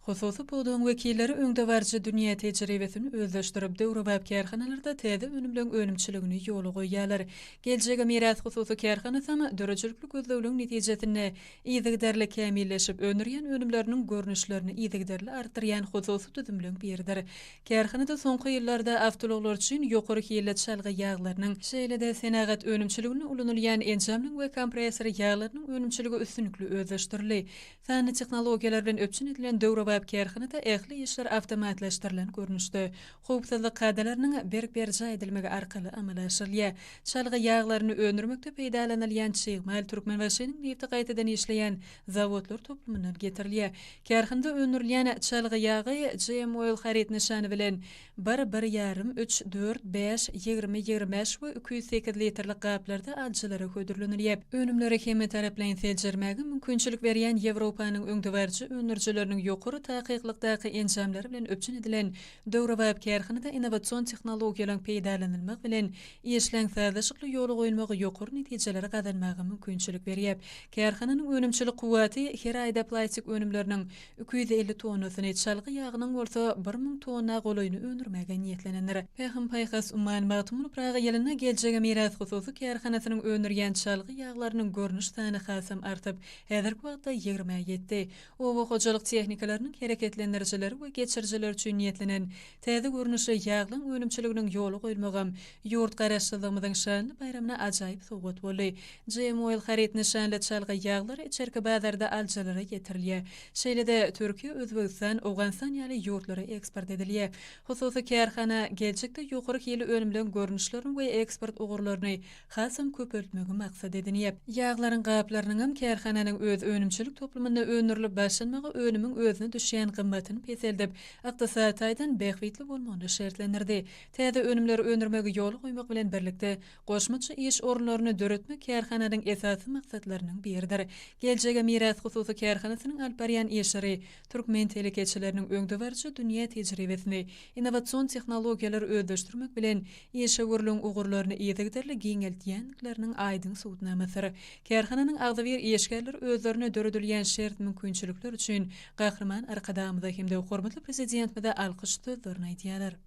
Hususy pudagyň wekilleri öňdebaryjy dünýä tejribesini özleşdirip, döwrebap kärhanalarda täze önümleň önümçiligini ýola goýýarlar. Geljege miras hususy kärhanasam döredijilikli gözlegleriň netijesinde yzygiderli kämilleşip, öndürýän önümleriniň görnüşlerini yzygiderli artdyrýan hususy düzümleň biridir. Kärhanada soňky ýyllarda awtoulaglar üçin ýokary hilli çalgy ýaglarynyň, şeýle-de senagat önümçiliginde ulanylýan enjamlaryň we kompressor ýaglarynyň önümçiligi üstünlikli özleşdirildi. Sanly tehnologiýalar bilen üpjün edilen döwrebap kärhanada ähli işler awtomatlaşdyrylan görnüşde, howpsuzlyk kadalarynyň berk berjaý edilmegi arkaly amala aşyrylýar. Çalgy ýaglaryny öndürmekde peýdalanylýan çig mal Türkmenbaşynyň nebti gaýtadan işleýän zawodlar toplumyndan getirilýär. Kärhanada öndürilýän çalgy ýagy GM Oil haryt nyşany bilen bir, bir ýarym, üç, dört, bäş, 20, 25 we 208 litrlik gaplarda alyjylara hödürlenilýär. Önümleri hemmetaraplaýyn seljermäge mümkinçilik berýän Ýewropanyň öňdebaryjy öndürijileriniň ýokary takyklykdaky enjamlary bilen üpjün edilen döwrebap kärhanada innowasion tehnologiýalaryň peýdalanylmagy bilen işleň sazlaşykly ýola goýulmagy ýokary netijeleri gazanmaga mümkinçilik berýär. Kärhananyň önümçilik kuwwaty her aýda plastik önümleriniň 250 tonnasyny, çalgy ýagynyň bolsa 1000 tonna golaýyny öndürmäge niýetlenendir. Pähim-paýhas ummany Magtymguly Pyragy ýylynda Geljege miras hususy kärhanasynyň öndürýän çalgy ýaglarynyň görnüş sany hasam artyp, häzirki wagtda ýigrimä ýetdi. Oba hojalyk tehnikalarynyň hereketlendirijileri we geçirijileri üçin niýetlenen täze görnüşli ýaglaň önümçiliginiň ýola goýulmagam ýurt Garaşsyzlygymyzyň şanly baýramyna ajaýyp sowgat boldy. GM Oil haryt nyşanly çalgy ýaglary içerki bazarda alyjylara ýetirilýär. Şeýle-de, Türkiýe, Özbegistan, Owganystan ýaly ýurtlara eksport edilýär. Hususy kärhana geljekde ýokary hilli önümleň görnüşlerini we eksport ugurlaryny hasam köpeltmegi maksat edinýär. Ýaglaryň gaplarynyňam kärhananyň öz önümçilik toplumynda öndürilip başlanmagy önümiň özüne düşýän gymmatyny peseldip, ykdysady taýdan bähbitli bolmagyny şertlendirdi. Täze önümleri öndürmegi ýola goýmak bilen birlikde, goşmaça iş orunlaryny döretmek kärhananyň esasy maksatlarynyň biridir. Geljege miras hususy kärhanasynyň alyp barýan işleri türkmen telekeçileriniň öňdebaryjy dünýä tejribesini, innowasion tehnologiýalary özleşdirmek bilen, işewürligiň ugurlaryny yzygiderli giňeltýändikleriniň aýdyň subutnamasydyr. Kärhananyň agzybir işgärleri özlerine döredilýän şert-mümkinçilikler üçin Gahryman Arkadagymyza hem-de hormatly Prezidentimize alkyş sözlerini aýdýarlar.